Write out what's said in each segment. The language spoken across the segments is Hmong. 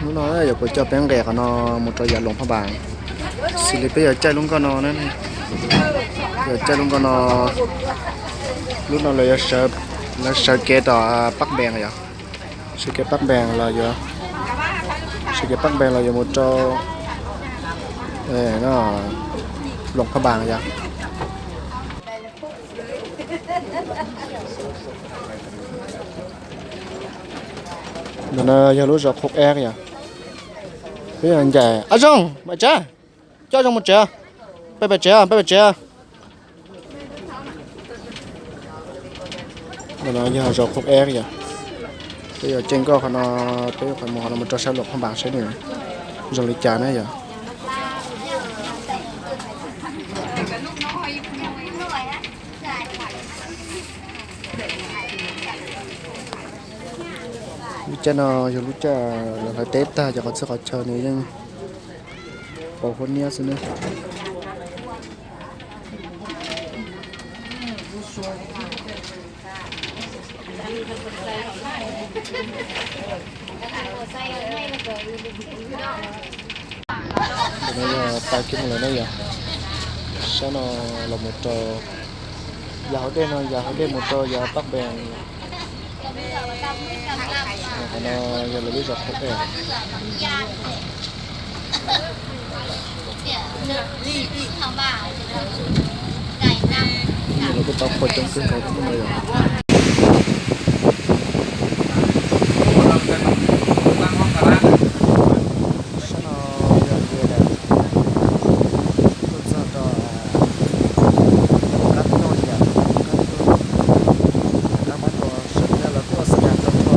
Hnub no yuav kuv coj peb nqes qhov no mus rau yav Loos Phaj Npas. Xws li peb yuav caij lub nkoj no, yuav caij lub nkoj no, lub no lawv sawv kev tom Paj Npees yom. Sawv kev Paj Npees los yuav, sawv kev Paj Npees los yuav mus rau Loos Phaj Npas yom. Ntawm no yog lub zos Qhub Eeb yom. Peb yog ncaim Ab Zoo, Maiv Tsav, coj Zoo mus tsev, peb pem tsev, peb pem tsev. Ntawm no yog zos Qhub Eeb yom. Peb yuav caij nkoj qhov no, peb yuav mus qhov no mus rau sab Loos Phaj Npas seb nws zoo li cas na yom. Lub caij no yog lub caij lawv hlawv teb tag, cov qhov txhia qhov chaw nws yeej pos huab niab xwb na. Ntawm no yog pas kiag mus lawm na yom. Sab no los mus rau yav hauv dej no, yav hauv dej mus rau yav Paj Npees. Qhov no yog lawv lub zos Qhub Eeb. Lawv kuj tau qhua coob kawg nkaus hnub no yom. Sab no yog tias tuaj txog rau qab tuaj yom, qab tuaj, qab pab tuaj sawv daws los tuaj xab nas tag nrho.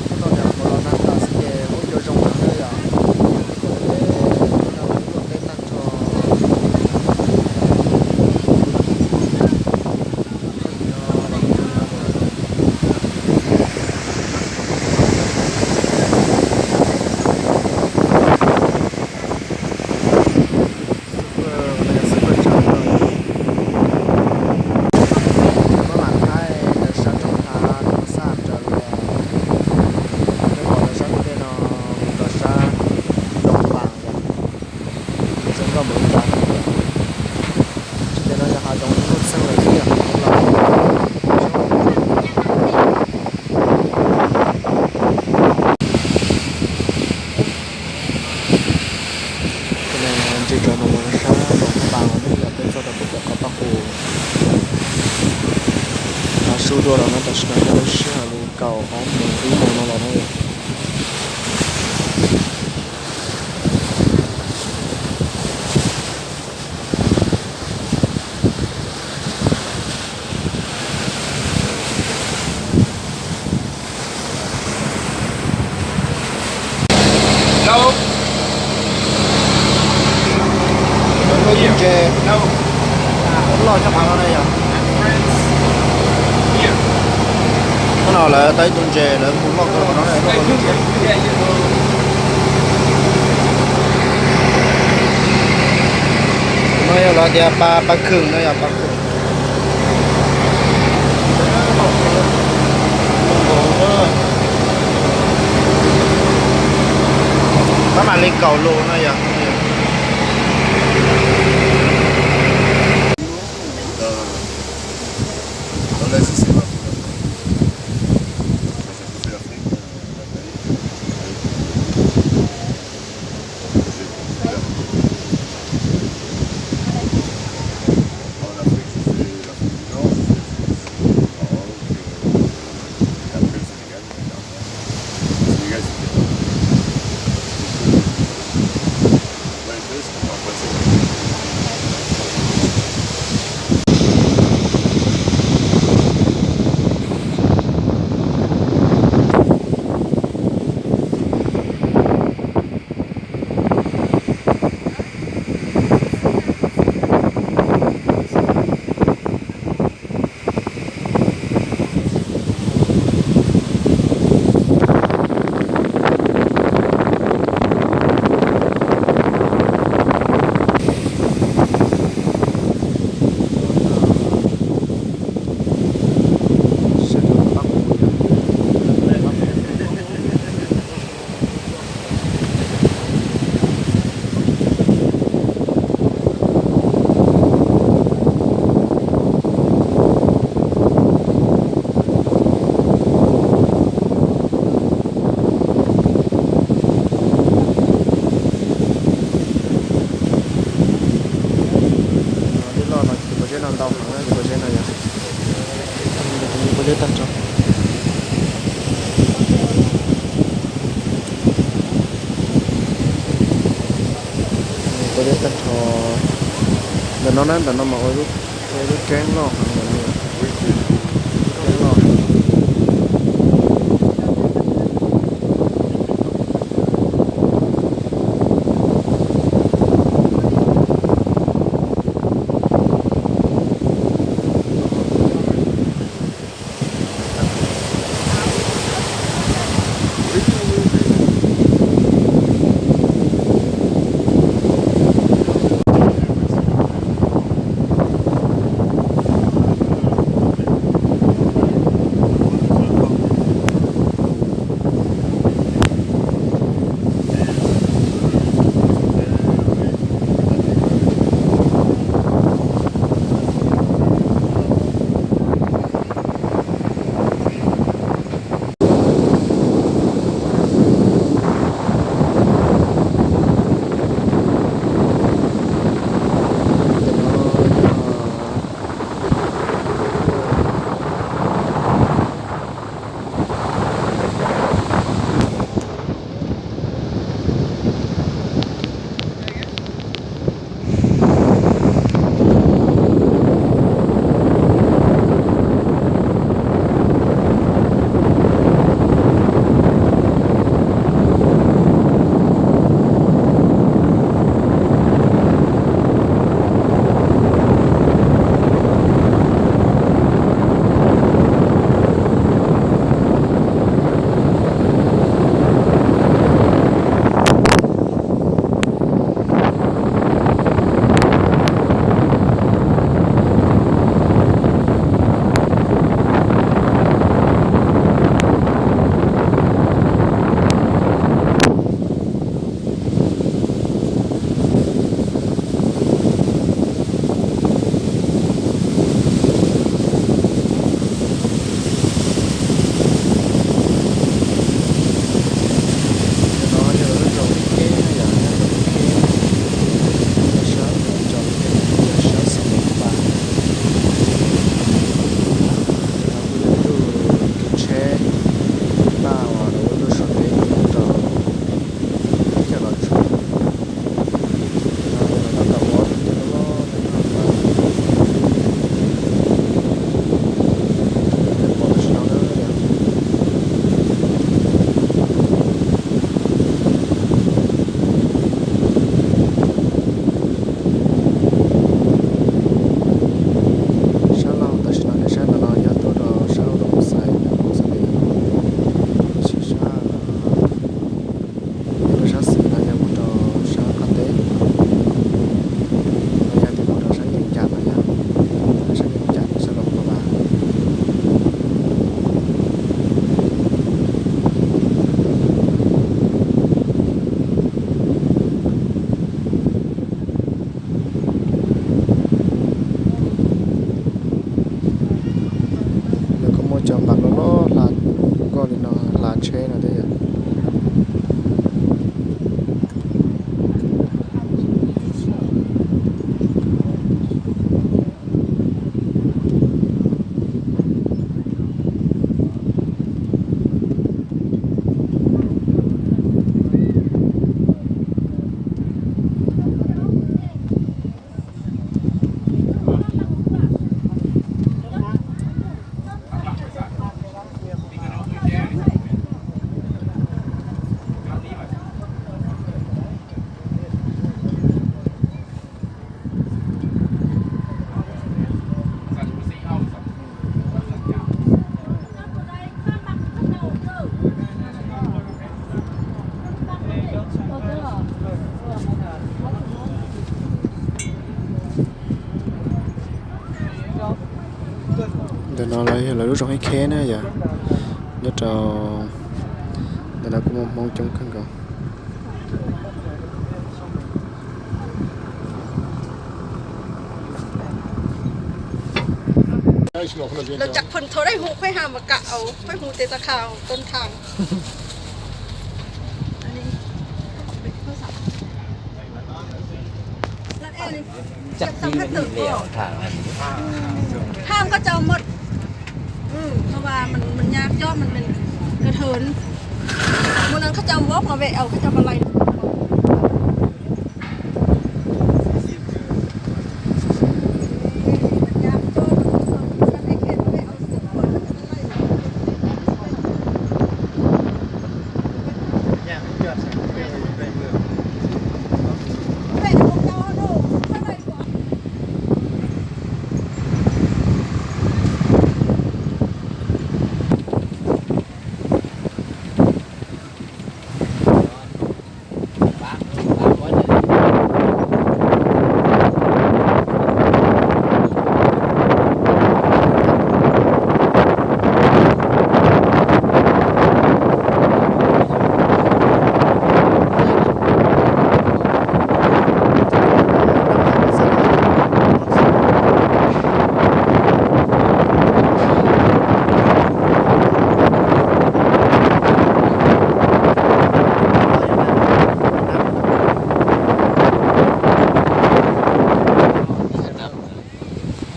Hnub no niam qhuav los nag tas xwb ces huab cua zoo heev na yom. Lub teb tag nrho. Mab mam thaij ntawm sab roob hav no xa raws li peb pom rau sab ntug dej no mus rau sab Loos Npas yom. Txog nkoj mus li cas, tsis tas no yog hav zoov nuj txeeg lawm xwb yom. Ntsia rov mus sab Loos Phaj Npas los ne yom, peb txog rau pem cov qhov paj qus hav sub dua los no, tam sim no yog lub sij hawm li kaum ob moos ib moos no los na. Lawv muaj ib tug ntses loj nyob qhov no na yom. Hnub no lawv tau ib tug ntses lawv mus loj kawg qhov no na. Tus no yog lawv tias pas, pas khwm no yom, pas khwm. Tab mam li kaum lus no yom. Pob zeb no yog, pob zeb tag nrho. Pob zeb tag nrho. Ntawm no na, ntawm no mas ua ib lub keeb loj heev, keeb loj. Ntawm no yog lub zos Ib Kheb na yom, Ib Kheb, sab tso lub tej no yog sab Xeev Pam. Ntawm no kuj yog ib tug kev tsheb paj uas lawv ua tuaj so teb rau cov loj tshua. Ntawm no yog lawv tab tom ua ob tug kev loj loj, peb pom tam sim no na yom. Sab laug tam sim no nej saib ntawm no yog tuaj rau sab Looj Xais, Looj Xais Lis, tab sis sab, sab xis no yog mus rau sab qab teb, no yog tias mus rau sab Yees Cas no yog, sab Yees Cas sab Looj Xais Lis. Lawv kuj muaj cov npas loj loj hla nkoj li no, hla tsheb no thiab yom. Ntawm no los yog lawv lub zos Ib Kheb na yom, nyob rau ntawm no kuj muaj Hmoob coob kawg nkaus. Lawv cam phun thov dej hu khuaib ha mas kam au khuaib hu tes tas kha tau tham. Thang koj cau mos, thau vas mas nyas coj mas kawg thawv, mus leej koj cau mos pov vem au koj cau pov lais.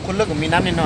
Khuôn lưới cũng mi nắm nên no.